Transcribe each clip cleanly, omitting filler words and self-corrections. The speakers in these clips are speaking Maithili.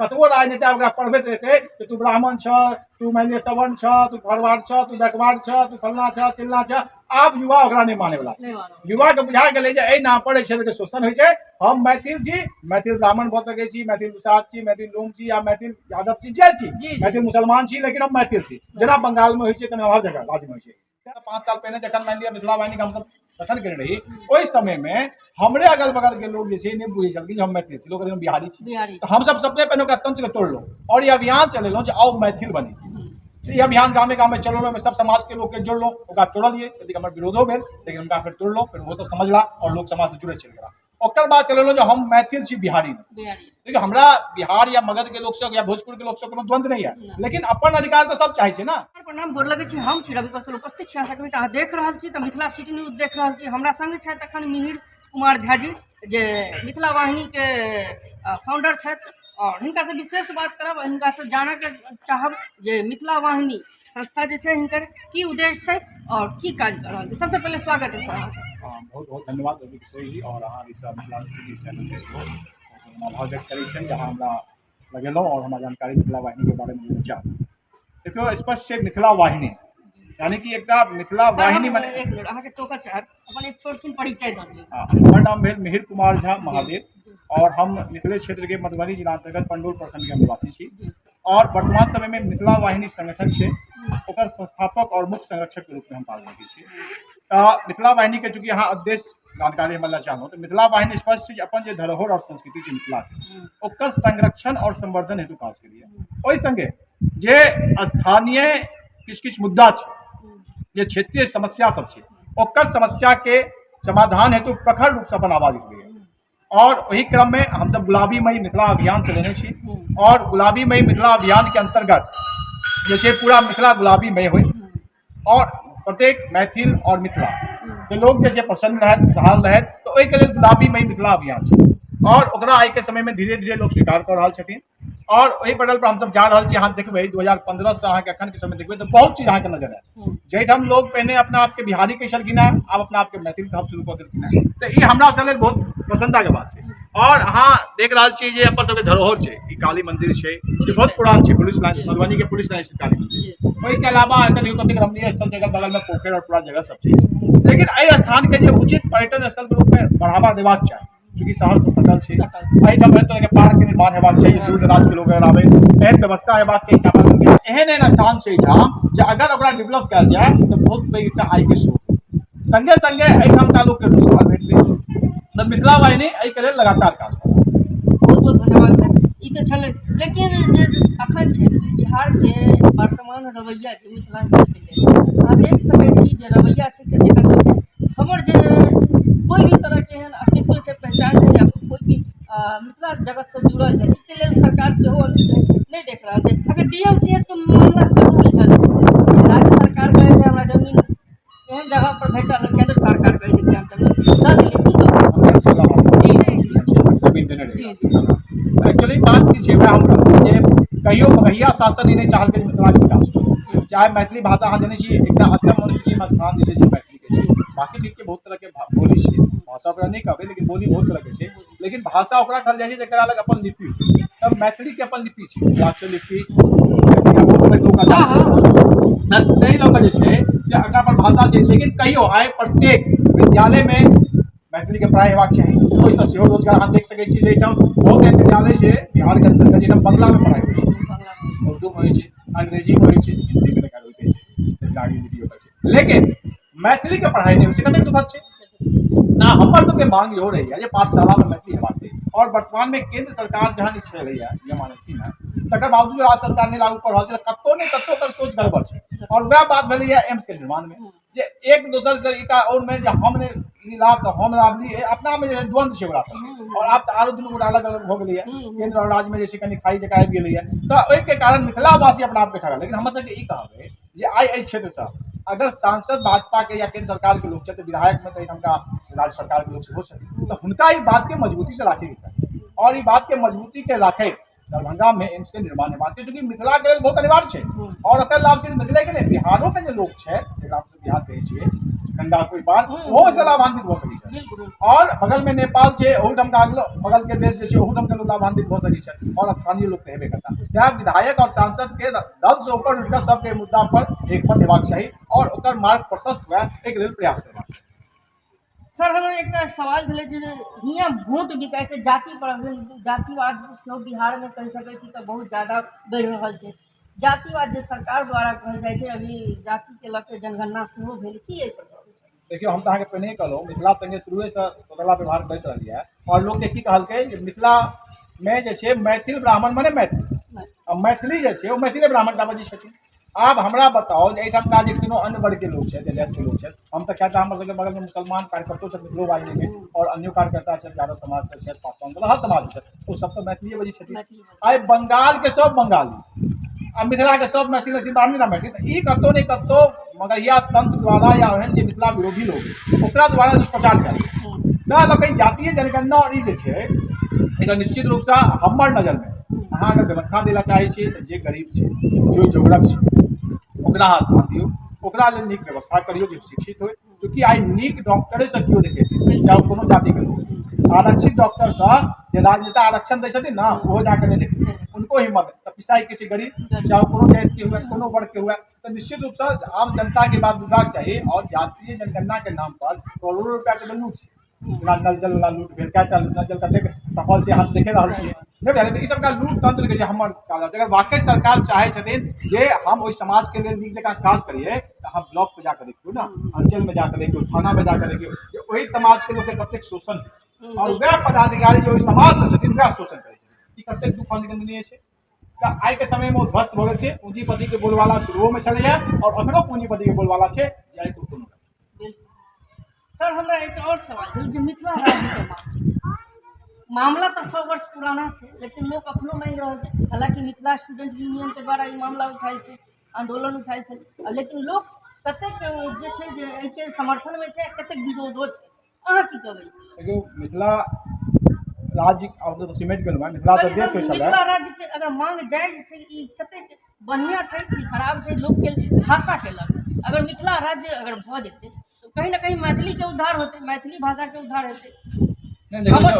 कतबो राजनेता ओकरा पढ़बैत रहतै कि तू ब्राह्मण छह, तू मानि लिअ सवर्ण छह, तू फरवार्ड छह, तू बैकवार्ड छह, तू फलना छह, चिल्ला छह, आब युवा ओकरा नहि माने वाला छै। युवा के बुझा गेलै जे एहि नाम पर एहि क्षेत्र के शोषण होइ छै। हम मैथिल छी, मैथिल ब्राह्मण भऽ सकै छी, मैथिल दुसाध छी, मैथिल डोम छी या मैथिल यादव छी, जे छी, मैथिल मुसलमान छी, लेकिन हम मैथिल छी। जेना बंगाल में होइ छै तेना हर जगह राज्य में होइ छै। 5 साल पहिने जखन मानि लिअ मिथिला वाहिनी के हमसब गठन केने रही, ओहि समय में हमरे अगल बगल के लोग जे छै नहि बुझै छलखिन जे हम मैथिल छी, लोग कहै हम बिहारी छी। तऽ हमसब सबसे पहिने ओकरा तंत्र के तोड़लहुँ और ई अभियान चलेलहुँ जे आउ मैथिल बनी। ई अभियान गामे गामे चलेलहुँ, ओहिमे सब समाज के लोग के जोड़लहुँ, ओकरा तोड़लियै, यदि हमर विरोधो भेल लेकिन हुनका फेर तोड़लहुँ, फेर ओहो सब समझला और लोग समाज से जुड़े चलि गेला। ओकर बाद चलेलहुँ जे हम मैथिल छी, बिहारी नहि। देखियौ हमरा बिहार या मगध के लोक सब या भोजपुर के लोक सब कोनो द्वंद्व नहीं है, लेकिन अपन अधिकार तऽ सब चाहै छै ना। प्रणाम, गोर लगै छी। हम छी रवि कौशल, उपस्थित छी अहाँ सबके बीच। अहाँ देख रहल छी तऽ मिथिला सिटी न्यूज देख रहल छी। हमरा संग छथि अखन मिहिर कुमार झा जी, जे मिथिला वाहिनीके फाउंडर छथि, आओर हिनकासँ विशेष बात करब, हिनकासँ जानऽके चाहब जे मिथिला वाहिनी संस्था जे छै हिनकर की उद्देश्य छै आओर की काज कऽ रहल छै। सबसँ पहिले स्वागत है सर अहाँके। बहुत बहुत धन्यवाद रवि किशोर जी, आओर अहाँ मिथिला सिटी चैनल के सेहो हम आभार व्यक्त करै छियनि जे अहाँ हमरा लगेलहुँ आओर हमरा जानकारी मिथिला वाहिनीके बारेमे चाहब। देखियौ, स्पष्ट छै मिथिला वाहिनी यानी कि एकटा मिथिला वाहिनी मने एक मिनट अहाँके टोकऽ चाहब, अपन एक छोट छिन परिचय दऽ दियौ। हँ, हमर नाम भेल मिहिर कुमार झा महादेव और हम मिथिले क्षेत्रके मधुबनी जिला अंतर्गत पंडौल प्रखंडके हम निवासी छी और वर्तमान समयमे मिथिला वाहिनी संगठन छै ओकर संस्थापक और मुख्य संरक्षकके रूपमे हम काज करै छी। तऽ मिथिला वाहिनीके चूँकि अहाँ उद्देश्य जानकारी हमरा लए चाहलहुँ, तऽ मिथिला वाहिनी स्पष्ट छै जे अपन जे धरोहर और संस्कृति छै मिथिलाके, ओकर संरक्षण और संवर्धन हेतु काज केलिए। ओहि संगे जे स्थानीय किछु किछु मुद्दा छै, जे क्षेत्रीय समस्या सब छै, ओकर समस्याके समाधान हेतु प्रखर रूपसँ अपन आवाज उठबैए। और ओहि क्रममे हमसब गुलाबीमयी मिथिला अभियान चलेने छी और गुलाबीमयी मिथिला अभियानके अंतर्गत जे छै पूरा मिथिला गुलाबीमय होइ और प्रत्येक मैथिल और मिथिला के लोग जे छै प्रसन्न रहथि, खुशहाल रहथि, तऽ ओहिके लेल गुलाबीमयी मिथिला अभियान छै और ओकरा आइके समयमे धीरे धीरे लोग स्वीकार कऽ रहल छथिन और ओहि पटल पर हमसब जा रहल छी। अहाँ देखबै 2015 से अहाँके अखन के समय देखबै तऽ बहुत चीज अहाँके नजर आयत। जाहिठाम लोग पहिने अपना आपके बिहारी कहै छलखिन हेँ, आब अपना आपके मैथिल कहब शुरू कऽ देलखिन हेँ, तऽ ई हमरा सब लेल बहुत प्रसन्नताके बात छै। और अहाँ देख रहल छी जे अपन सबके धरोहर छै, ई काली मंदिर छै, ई बहुत पुरान छै, पुलिस लाइन, मधुबनी के पुलिस लाइन स्थित काली मंदिर। ओहिके अलावा एतऽ देखियौ कतेक रमणीय स्थल छै, एकर बगलमे पोखरि और पूरा जगह सब छै, लेकिन एहि स्थानके जे उचित पर्यटन स्थलके रूपमे बढ़ावा देबाक चाही, चूँकि शहरसँ सटल छै, एहिठाम एहन तरहके पार्कके निर्माण हेबाक चाही, दूर दराजके लोक अगर आबै एहन व्यवस्था हेबाक चाही। चापाकलके एहन एहन स्थान छै एहिठाम जे अगर ओकरा डेवलप कयल जाय तऽ बहुत पैघ एकटा आयके स्रोत, संगे संगे एहिठामका लोकके रोजगार भेटतै। तऽ मिथिला वाहिनी एहिके लेल लगातार काज करत। बहुत बहुत धन्यवाद सर। ई तऽ छलै, लेकिन जे अखन छै बिहारके वर्तमान रवैया जे मिथिलाञ्चलके लेल अहाँ देख सकै छी जे रवैया छै कतेक कतेक छै, हमर जे कोइ भी तरहके एहन अस्तित्व छै, पहचान छै या कोइ भी मिथिला जगतसँ जुड़ल छै, एहिके लेल सरकार सेहो अथी छै नहि देख रहल छै। अगर डी एम सी एच के मामला सेहो उलझल छै, राज्य सरकार कहै छै हमरा जमीन एहन जगह पर भेटल, केंद्र सरकार कहै छै कि हम जमीन दऽ देलियै, की कहू? जमीन देने रही। एक्चुअली बात की छै, वएह हम कहलहुँ जे कहियो मगहिया शासन ई नहि चाहलकै जे मिथिलाके विकास हो, चाहे मैथिली भाषा। अहाँ जनै छी एकटा अष्टम अनुसूचीमे स्थान जे छै से मैथिलीके छै। बाकी ठीक छै, बहुत तरहके बोली छै, भाषा ओकरा नहि कहबै, लेकिन बोली बहुत तरहके छै, लेकिन भाषा ओकरा कहल जाइ छै जकरा लग अपन लिपि हो। तऽ मैथिलीके अपन लिपि छै, मिथिलाक्षर लिपि, बहुत तरहके लोक ताहि लऽ कऽ जे छै से एकरा पर भाषा छै। लेकिन कहियो आइ प्रत्येक विद्यालयमे मैथिलीके पढ़ाइ हेबाक चाही, ओहिसँ सेहो रोजगार। अहाँ देख सकै छी जे एहिठाम बहुत एहन विद्यालय छै बिहारके अन्तर्गत जाहिठाम बंगलामे पढ़ाइ होइ छै, उर्दूमे होइ छै, अंग्रेजीमे होइ छै, हिन्दीमे तऽ खैर होइते छै, गाड़ी छै, लेकिन मैथिलीके पढ़ाइ नहि होइ छै। कतेक दुखद छै ना। हमर सबके मांग इहो रहैया जे पाठशालामे मैथिली हेबाक चाही। और वर्तमानमे केंद्र सरकार जहन ई छलैया नियम आनलखिन हेँ, तकर बावजूद राज्य सरकार नहि लागू कऽ रहल छै, तऽ कतहु ने कतहु ओकर सोच गड़बड़ छै। और वएह बात भेलैया एम्स के निर्माणमे जे एक दोसर से इटा और में जे हम नहि ई लाभ तऽ हम लाभ ली, अपनामे जे द्वंद्व छै ओकरा सब। और आब तऽ आरो दुनू गोटा अलग अलग भऽ गेलैया, केंद्र और राज्यमे जे छै कनि खाई जकाँ आबि गेलैया, तऽ ओहिके कारण मिथिलावासी अपना आपके ठगल। लेकिन हमर सबके ई कहब अइ जे आइ एहि क्षेत्रसँ अगर सांसद भाजपा के या केंद्र सरकार के लोग छथि, विधायक में तऽ एहिठामका राज्य सरकार के लोग सेहो छथिन, तऽ हुनका ई बात के मजबूती से राखैके चाही और ई बात के मजबूती के राखैत दरभंगा में एम्स के निर्माण हेबाक छै, चूँकि मिथिला के लेल बहुत अनिवार्य छै। और ओकर लाभ सिर्फ मिथिले के नहि, बिहारो के जे लोक छै, जेकरा हमसब बिहार कहै छियै, गंगा के पार, ओहो ओहिसँ लाभान्वित भऽ सकै छै। और बगल में नेपाल छै, ओहूठाम के अगलो बगल के देश जे छै ओहूठाम के लोक लाभान्वित भऽ सकै छै और स्थानीय लोक तऽ हेबे करता। तैं विधायक और सांसद के दल से ऊपर उठि कऽ सबके मुद्दा पर एकमत हेबाक चाही और ओकर मार्ग प्रशस्त हुए एहिके लेल प्रयास करबाक चाही। सर, हमर एकटा सवाल छलै जे हियाँ वोट बिकाइ छै जाति पर, जातिवाद सेहो बिहारमे कहि सकै छी तऽ बहुत ज्यादा बढ़ि रहल छै। जातिवाद जे सरकार द्वारा कहल जाइ छै, अभी जातिके लऽ कऽ जनगणना सेहो भेल, की एहि पर? देखियौ, हम तऽ अहाँके पहिने कहलहुँ, मिथिला संगे शुरुएसँ सौतेला व्यवहार करैत रहलियै और लोकके की कहलकै जे मिथिलामे जे छै मैथिल ब्राह्मण मने मैथिल, आ मैथिली जे छै ओ मैथिले ब्राह्मण टा बजै छथिन। आब हमरा बताउ जे एहिठामका जे कोनो अन्य वर्गके लोक छथि, जे जातिके लोक छथि, हम तऽ कएटा हमर सबके बगलमे मुसलमान कार्यकर्तो छथि मिथिलो वाहिनीमे और अन्यो कार्यकर्ता छथि, यादव समाजके छथि, पासवान, हर समाजके छथि, ओ सब तऽ मैथिलीए बजै छथिन। आइ बंगालके सब बंगाली आ मिथिलाके सब मैथिल अछि, ब्राह्मण ना मैथिल, तऽ ई कतहु ने कतहु मगहिया तंत्र द्वारा या ओहन जे मिथिला विरोधी लोक ओकरा द्वारा दुष्प्रचार कयल गेल। तैं लऽ कऽ जातीय जनगणना और ई जे छै एकर निश्चित रूपसँ हमर नजरमे अहाँ अगर व्यवस्था दै लए चाहै छियै तऽ जे गरीब छै, जे जोगरक छै, ओकरा अहाँ स्थान दियौ, ओकरा लेल नीक व्यवस्था करियौ जे शिक्षित होइ। चूँकि आइ नीक डॉक्टरेसँ केओ देखेतै, चाहे ओ कोनो जातिके लोक, आरक्षित डॉक्टरसँ जे राजनेता आरक्षण दै छथिन ने, ओहो जाकऽ नहि देखतै, उनको हिम्मत तऽ पिसाइ के छै गरीब, चाहे ओ कोनो जातिके हुए, कोनो वर्गके हुए। तऽ निश्चित रूपसँ आम जनताके बात बुझबाक चाही और जातीय जनगणनाके नाम पर करोड़ो रुपैआके तऽ लूट छै। जेना नल जल वाला लूट भेल, कएटा नल जल कतेक सफल छै अहाँ देखे रहल छियै, नहि बुझलियै? तऽ ई सबटा लूट तंत्र के जे हमर काज अगर वाकई सरकार चाहै छथिन जे हम ओहि समाज के लेल नीक जकाँ काज करियै, तऽ अहाँ ब्लॉक पर जाकऽ देखियौ ने, अंचल में जाकऽ देखियौ, थाना में जाकऽ देखियौ जे ओहि समाज के लोकके कतेक शोषण होइ छै और वएह पदाधिकारी जे ओहि समाज से छथिन वएह शोषण करै छथिन। ई कतेक दुख निंदनीय छै। तऽ आइ के समय में ओ ध्वस्त भऽ गेल छै। पूंजीपति के बोलबाला शुरुओ में छलैया और अखनो पूंजीपति के बोलबाला छै, जाहि को कोनो। सर, हमरा एकटा आओर सवाल छल जे मिथिला राज्यके मामला तऽ 100 वर्ष पुराना छै, लेकिन लोक अखनो मांगि रहल छै। हालाँकि मिथिला स्टूडेंट यूनियनके द्वारा ई मामला उठायल छै, आन्दोलन उठायल छै, लेकिन लोक कतेक जे छै जे एहिके समर्थनमे छै, कतेक विरोधो छै, अहाँ की कहबै? देखियौ, मिथिला राज्य आब तऽ सिमटि गेलहुँ हेँ, मिथिला तऽ देश छलै। मिथिला राज्यके अगर मांग जायज छै, ई कतेक बढ़िआँ छै कि खराब छै लोकके भाषाके लऽ कऽ? अगर मिथिला राज्य अगर भऽ जेतै तऽ कहीं ना कहीं मैथिलीके उद्धार होतै, मैथिली भाषाके उद्धार हेतै। हमर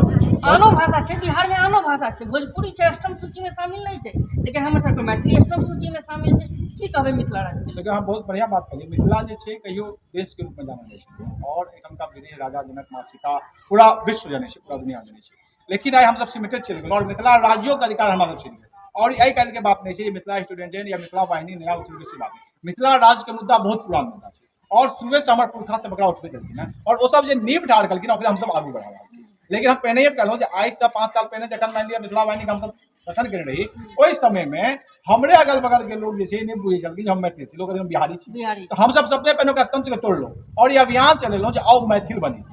आनो भाषा छै, बिहारमे आनो भाषा छै, भोजपुरी छै, अष्टम सूचीमे शामिल नहि छै, लेकिन हमर सबके मैथिली अष्टम सूचीमे शामिल छै। की कहबै मिथिला राज्यके? देखियौ, हम बहुत बढ़िआँ बात कहलियै। मिथिला जे छै कहियो देशके रूपमे जानल जाइ छै और एखनका विदेह राजा जनक माँ सीता पूरा विश्व जनै छै, पूरा दुनिया जनै छै, लेकिन आइ हमसब सिमिटेड चलि गेलहुँ और मिथिला राज्योके अधिकार हमरा सब छीन गेल। और आइ काल्हिके बात नहि छै जे मिथिला स्टूडेंट या मिथिला वाहिनी नया उठल से बात नहि। मिथिला राज्यके मुद्दा बहुत पुरान मुद्दा छै और शुरुएसँ हमर पुरखा सब एकरा उठबैत एलखिन हेँ और ओ सब जे नींव ठाढ़ केलखिन ओकरा हमसब आगू बढ़ा रहल छी। लेकिन हम पहिनहिए कहलहुँ जे आइसँ 5 साल पहिने जखन मानि लिअ मिथिला वाहिनीके हमसब गठन केने रही, ओहि समयमे हमरे अगल बगल के लोग जे छै नहि बुझै छलखिन जे हम मैथिल छी, लोग कहै हम बिहारी छी। तऽ हमसब सबसे पहिने ओकरा तंत्र के तोड़लहुँ और ई अभियान चलेलहुँ जे आउ मैथिल बनी।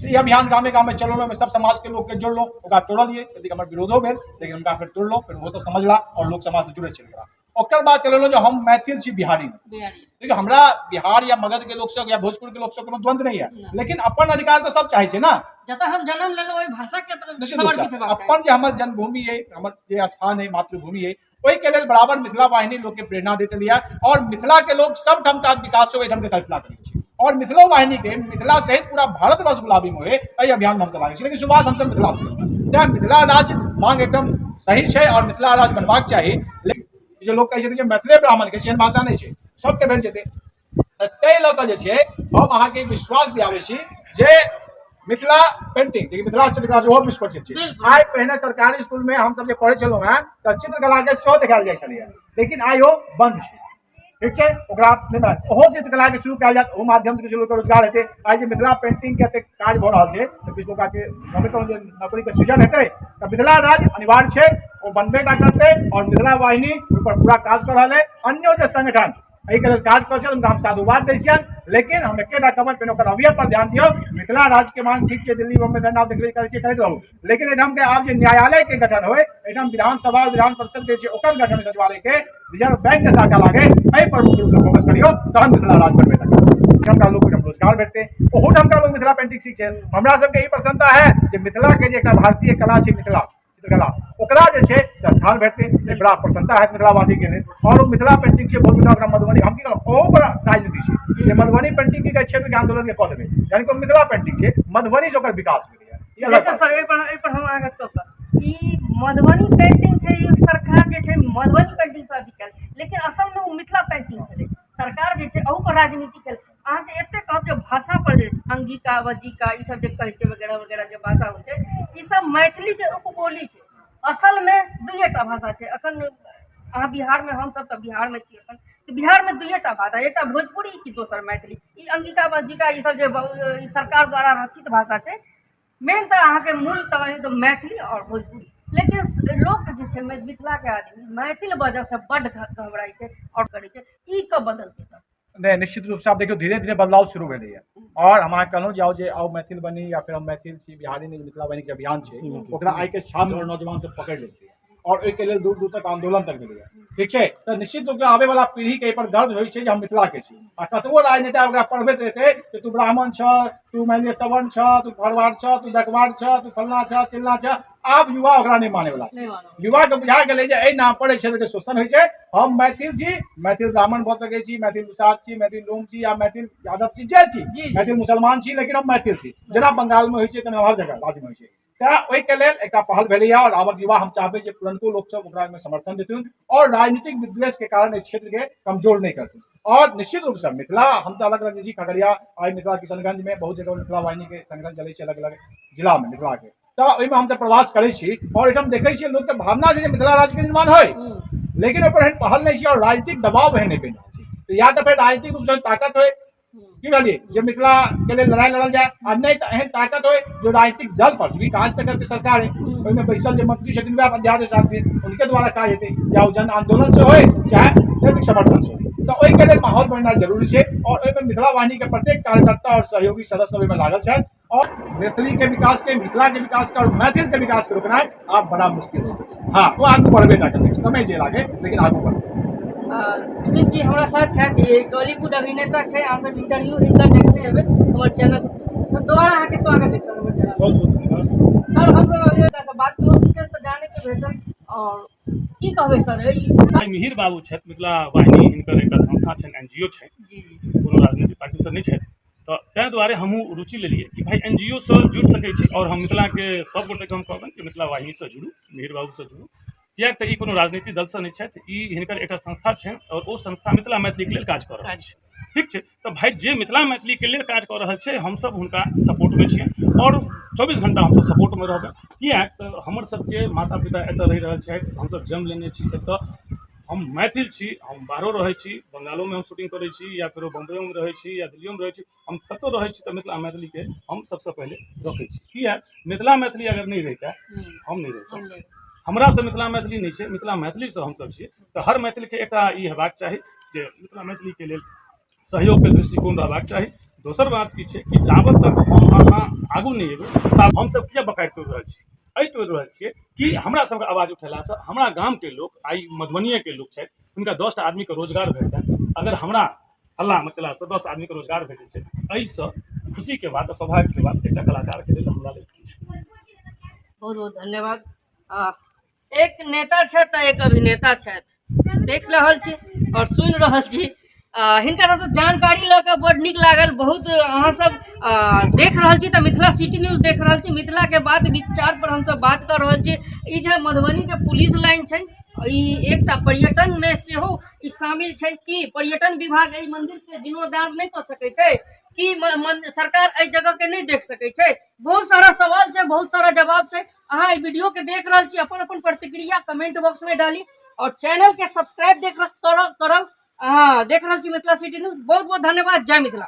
ई अभियान गामे गामे चलेलहुँ, ओहिमे सब समाज के लोकके जोड़लहुँ, ओकरा तोड़लियै, यदि हमर विरोधो भेल लेकिन हुनका फेर तोड़लहुँ, फेर ओहो सब समझला और लोक समाज से जुड़ैत चलि गेला। ओकर बाद चलेलहुँ जे हम मैथिल छी, बिहारी नहि। देखियौ, हमरा बिहार या मगध के लोक सब या भोजपुर के लोक सब कोनो द्वंद्व नहीं है, लेकिन अपन अधिकार तऽ सब चाहै छै ने। जतऽ हम जन्म लेलहुँ ओहि भाषा के तऽ समर्पित हेबाक चाही। अपन जे हमर जन्मभूमि है, हमर जे स्थान है, मातृभूमि है, ओहि के लेल बराबर मिथिला वाहिनी लोक के प्रेरणा दैत एलैया और मिथिला के लोक सब ठाम का विकास हो एहिठाम के कल्पना करै छै और मिथिलो वाहिनी के मिथिला सहित पूरा भारतवर्ष गुलाबी में होए एहि अभियान में हमसब लागल छी, लेकिन शुरुआत हमसब मिथिला से केलहुँ। तैं मिथिला राज्य मांग एकदम सही छै और मिथिला राज्य बनबाक चाही। लेकिन जे लोक कहै छथिन जे मैथिले ब्राह्मण के छै, एहन भाषा नहि छै, सबके भेट जेतै, तऽ ताहि लऽ कऽ जे छै हम अहाँके विश्वास दियाबै छी जे मिथिला पेंटिंग, जे मिथिला चित्रकला ओहो विश्व प्रसिद्ध छै। आइ पहिने सरकारी स्कूल में हमसब जे पढ़ै छलहुँ हेँ तऽ चित्रकला के सेहो देखायल जाइ छलैए, लेकिन आइ ओ बंद छै। ठीक छै, ओकरा नहि ओहो चित्रकला के शुरू कयल जायत, ओहो माध्यम से किछु लोकके रोजगार हेतै। आइ जे मिथिला पेंटिंग के एतेक काज भऽ रहल छै तऽ किछु लोकके हम कहू जे नौकरीके सृजन हेतै। तऽ मिथिला राज्य अनिवार्य छै, ओ बनबे टा करतै और मिथिला वाहिनी ओहिपर पूरा काज कऽ रहल है। अन्यो जे संगठन एहिके लेल काज करै छथि हुनका हम साधुवाद दै छियनि, लेकिन हम एकेटा कहबनि, पहिने ओकर अवयव पर ध्यान दियौ। मिथिला राज्य के मांग ठीक छै, दिल्ली बम्बई धरना देखबे करै छियै, करैत रहू, लेकिन एहिठाम के आब जे न्यायालय के गठन होय, एहिठाम विधानसभा विधान परिषद के छै ओकर गठन, सचिवालय के रिजर्व बैंक के शाखा लागे, एहि पर मुख्य रूप से फोकस करियौ, तहन मिथिला राज्य बनबे करतै। एहिठामका लोक ओहिठाम रोजगार भेटतै, ओहूठामका लोक मिथिला पेंटिंग सीख छै। हमरा सबके ई प्रसन्नता है जे मिथिला के जे एकटा भारतीय कला छै मिथिला चित्रकला, ओकरा जे छै से स्थान भेटतै, तऽ बड़ा प्रसन्नता हैत मिथिलावासीके लेल। आओर ओ मिथिला पेंटिंग छै बहुत ओकरा मधुबनी, हम की कहलहुँ, ओहो बड़ा राजनीति छै जे मधुबनी पेंटिंग के क्षेत्रके आन्दोलनके कऽ देबै, यानी कि मिथिला पेंटिंग छै मधुबनीसँ ओकर विकास भेलैए। ई अलग देखियौ बात सर, एहिपर हम अहाँके टोकब। ई मधुबनी पेंटिंग छै, ई सरकार जे छै मधुबनी पेंटिंग से अथी कयल, लेकिन असलमे ओ मिथिला पेंटिंग छलै। सरकार जे छै अहू पर राजनीति केलक। अहाँके एतेक कहब जे भाषा पर जे अंगिका वजिका ई सब जे कहै छै वगैरह वगैरह जे भाषा होइ छै, ई सब मैथिलीके उपबोली छै। असलमे दुइएटा भाषा छै अखन। अहाँ बिहारमे, हमसब तऽ बिहारमे छी अखन, तऽ बिहारमे दुइएटा भाषा, एकटा भोजपुरी कि दोसर मैथिली। ई अंगिका वजिका ई सब जे ई सरकार द्वारा रचित भाषा छै। मेन तऽ अहाँके मूल तऽ मैथिली आओर भोजपुरी, लेकिन लोक जे छै मिथिलाके आदमी मैथिल बजऽसँ बड्ड घबराइ छै आओर करै छै। ई कब बदलतै सर? नहि, निश्चित रूपसँ आब देखियौ धीरे धीरे बदलाव शुरू भेलैए। आओर हम अहाँके कहलहुँ जे आउ, जे आउ मैथिल बनी या फेर हम मैथिल छी बिहारी नहि, मिथिला वाहिनीके अभियान छै, ओकरा आइके छात्र आओर नौजवान सब पकड़ि लेलकै आओर ओहिके लेल दूर दूर तक आन्दोलन तक भेलैए। ठीक छै, तऽ निश्चित रूपसँ आबैवला पीढ़ीके एहिपर गर्व होइ छै जे हम मिथिलाके छी। आ कतबो राजनेता ओकरा पढ़बैत रहतै जे तू ब्राह्मण छह, तू मानि लिअ सवर्ण छह, तू फरवार छह, तू बैकवार्ड छह, तू फलना छह चिलना छह, आब युवा ओकरा नहि मानैवला छै। नहि मानब। युवाके बुझा गेलै जे एहि नाम पर एहि क्षेत्रके शोषण होइ छै। हम मैथिल छी, मैथिल ब्राह्मण भऽ सकै छी, मैथिल दुसाध छी, मैथिल डोम छी या मैथिल यादव छी, जे छी, जी। मैथिल मुसलमान छी, लेकिन हम मैथिल छी। जेना बंगालमे होइ छै तेना हर जगह राज्यमे होइ छै। तऽ ओहिके लेल एकटा पहल भेलैए। आओर आबक युवा, हम चाहबै जे पुरनको लोकसभ ओकरा ओहिमे समर्थन देथिन आओर राजनीतिक विद्वेषके कारण एहि क्षेत्रके कमजोर नहि करथिन। आओर निश्चित रूपसँ मिथिला, हम तऽ अलग अलग जे छी खगड़िया, आइ मिथिला किशनगंजमे बहुत जगह मिथिला वाहिनीके संगठन चलै छै अलग अलग जिलामे मिथिलाके, तऽ ओहिमे हमसभ प्रवास करै छी आओर एहिठाम देखै छियै लोकके भावना छै जे मिथिला राज्यके निर्माण होइ, लेकिन ओहिपर एहन पहल नहि छै आओर राजनीतिक दबाव एहन नहि बनि रहल छै। तऽ या तऽ फेर राजनीतिक रूपसँ ताकत होइ की कहलियै जे मिथिला के लेल लड़ाइ लड़ल जाय, आ नहि तऽ एहन ताकत होइ जो राजनीतिक दल पर चूँकि काज तऽ करतै सरकार, ओहिमे बैसल जे मंत्री छथिन वएह अध्यादेश आनथिन, उनके द्वारा काज हेतै, चाहे ओ जन आंदोलन से होइ चाहे नैतिक समर्थन से होइ। तऽ ओहिके लेल माहौल बनेनाइ जरूरी छै आओर ओहिमे मिथिला वाहिनीके प्रत्येक कार्यकर्ता आओर सहयोगी सदस्य ओहिमे लागल छथि। आओर मैथिलीके विकासके, मिथिलाके विकासके आओर मैथिलके विकासके रोकनाइ आब बड़ा मुश्किल छै। हाँ, ओ आगू बढ़बे टा करतै, समय जे लागै लेकिन आगू बढ़तै। सुमित जी हमरा साथ छथि, ई टॉलीवुड अभिनेता छै। अहाँ सब इंटरव्यू हिनकर देखने हेबै हमर चैनल। सर, दोबारा अहाँके स्वागत है सर हमर चैनल। बहुत बहुत धन्यवाद। सर, हम सब अभिनेता से बात केलहुँ, विशेष तऽ जानैके भेटल, आओर की कहबै सर ई आइ मिहिर बाबू छथि, मिथिला वाहिनी हिनकर एकटा संस्था छनि, एनजीओ छनि, जी जी कोनो राजनीतिक पार्टीसँ नहि छथि। तऽ ताहि दुआरे हमहूँ रुचि लेलियै कि भाइ एनजीओसँ जुड़ि सकै छी। आओर हम मिथिलाके सभ गोटेके हम कहबनि कि मिथिला वाहिनीसँ जुड़ू, मिहिर बाबूसँ जुड़ू, किएक तऽ ई कोनो राजनीतिक दलसँ नहि छथि, ई हिनकर एकटा संस्था छनि आओर ओ संस्था मिथिला मैथिलीके लेल काज कऽ रहल छै। ठीक छै, तऽ भाइ जे मिथिला मैथिलीके लेल काज कऽ रहल छै हमसभ हुनका सपोर्टमे छियनि आओर 24 घंटा हमसभ सपोर्टमे रहबै। किएक तऽ हमर सबके माता पिता एतऽ रहि रहल छथि, हमसभ जन्म लेने छी एतऽ, हम मैथिल छी। हम बाहरो रहै छी, बंगालोमे हम शूटिंग करै छी या फेरो बम्बइयोमे रहै छी या दिल्लियोमे रहै छी, हम कतहु रहै छी तऽ मिथिला मैथिलीके हम सबसँ पहिले रखै छी। किएक मिथिला मैथिली अगर नहि रहितै हम नहि रहितहुँ। हमरासँ मिथिला मैथिली नहि छै, मिथिला मैथिलीसँ हमसभ छी। तऽ हर मैथिलके एकटा ई हेबाक चाही जे मिथिला मैथिलीके लेल सहयोगके दृष्टिकोण रहबाक चाही। दोसर बात की छै कि जाबत तक हम अहाँ आगू नहि एबै ताबत हमसभ किया बकारि तोड़ि रहल छी? एहि तोड़ि रहल छियै कि हमरा सबके आवाज उठेलासँ हमरा गामके लोक, आइ मधुबनिएके लोक छथि, हुनका 10टा आदमीके रोजगार भेटतनि। अगर हमरा हल्ला मचेलासँ 10 आदमीके रोजगार भेटै छै, एहिसँ खुशीके बात, सौभाग्यके बात एकटा कलाकारके लेल हमरा लेल की? बहुत बहुत धन्यवाद। एक नेता छथि तऽ एक अभिनेता छथि, देख रहल छी आओर सुनि रहल छी। हिनका सबसँ जानकारी लऽ कऽ बड्ड नीक लागल बहुत। अहाँ सब देख रहल छी तऽ मिथिला सिटी न्यूज देख रहल छी, मिथिलाके बात विचार पर हमसब बात कऽ रहल छी। ई जे मधुबनीके पुलिस लाइन छै, ई एकटा पर्यटनमे सेहो ई शामिल छै। कि पर्यटन विभाग एहि मन्दिरके जीर्णोद्धार नहि कऽ सकै छै? कि सरकार एहि जगहके नहि देख सकै छै? बहुत सारा सवाल छै, बहुत सारा जवाब छै। अहाँ एहि वीडियोके देख रहल छी, अपन अपन प्रतिक्रिया कमेंट बॉक्समे डाली आओर चैनलके सब्सक्राइब देख करब। अहाँ देख रहल छी मिथिला सिटी न्यूज। बहुत बहुत धन्यवाद। जय मिथिला।